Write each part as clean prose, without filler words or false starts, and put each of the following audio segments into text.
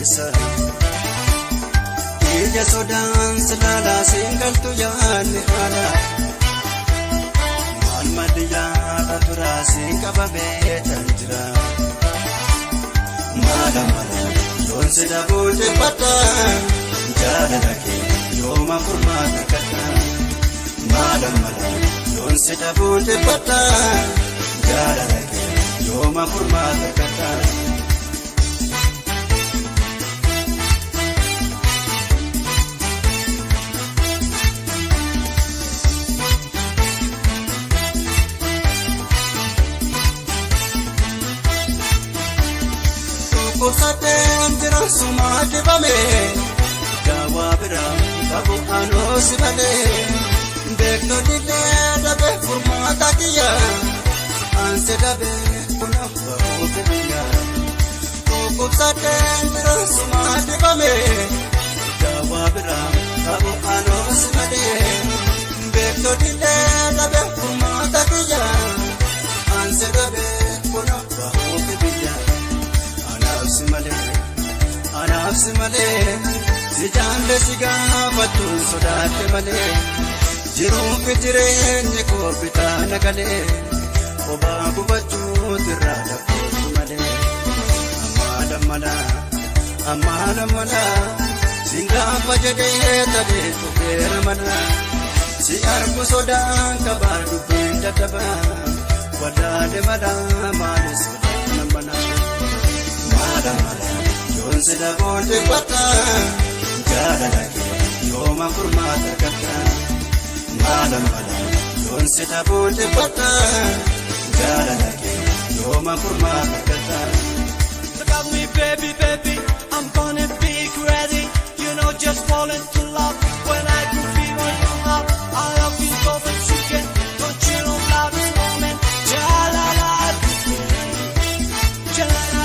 keessa. Ija sodaan silaalaa siin galtu yaadni haala. Maal malli yaada turaa siin qabamee tan jira. Maala mala yoon si dhabuu dhiphata jaalala kee yooma furmaata kadha. Maala mala yoon si dhabuu dhiphata jaalala kee yooma furmaata kadha. Dhukkubsateen jira sumaa dibame daawaa biraa qabu anoo si malee beektonni illee dhabe furmaata kiyya ansi dhabe kun bahuuf biyya. Dhukkubsateen jira sumaa dibame daawaa biraa qabu anoo si malee beektonni illee dhabe furmaata kiyya ansi dhabe kun bahuuf biyya. Anaaf si malee, anaaf si malee, si jaalle si gaafattuun sodaadhe malee, jiruuf jireenyi koo bitaa na galee, kophaa gubachuutu irraa dhabbootu malee. Ammaa mala, ammaa mala, si gaafa jedhee tadee dhufeera mana, si argu sodaan qabaa dubbiin dadhabaa, wadaale mala maali sodaan mana. Maala mala yoon si dhabuu dhiphata jaalala kee yooma furmaata kadha. Maala mala yoon si dhabuu dhiphata jaalala kee yooma furmaata kadha. Look at me, baby, baby, I'm gonna be crazy. You know, just fall into love when I could feel on your heart. I love you so much you can. Don't you know love is moment? Jalala, jalala,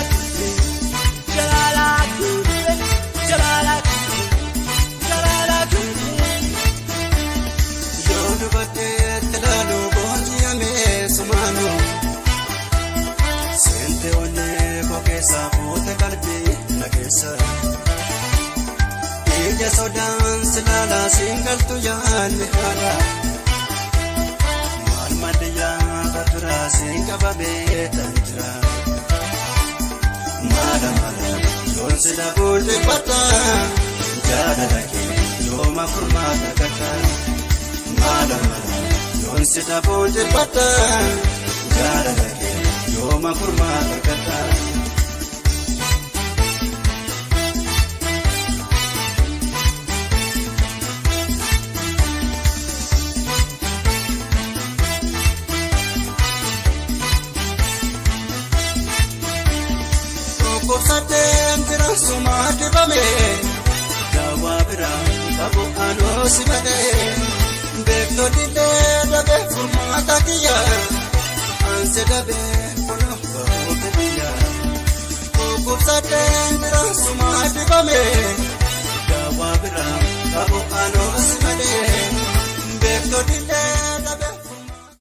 jalala, jalala, jalala. Yoo dubarteetti ilaalu booji'amee sumaanu seente onnee koo keessaa fuute qalbii na keessa. Ija sodaan silaalaa siin galtu yaadni haala. Maal malli yaada turaa siin qabamee tan jira. Maala mala yoon si dhabuu dhiphata jaalala kee yooma furmaata kadha. Maala mala yoon si dhabuu dhiphata jaalala kee yooma furmaata kadha. Dhukkubsateen jira sumaa dibame daawaa biraa qabu anoo si malee beektonni illee dhabe furmaata kiyya ansi dhabe kun bahuuf biyya. Dhukkubsateen jira sumaa.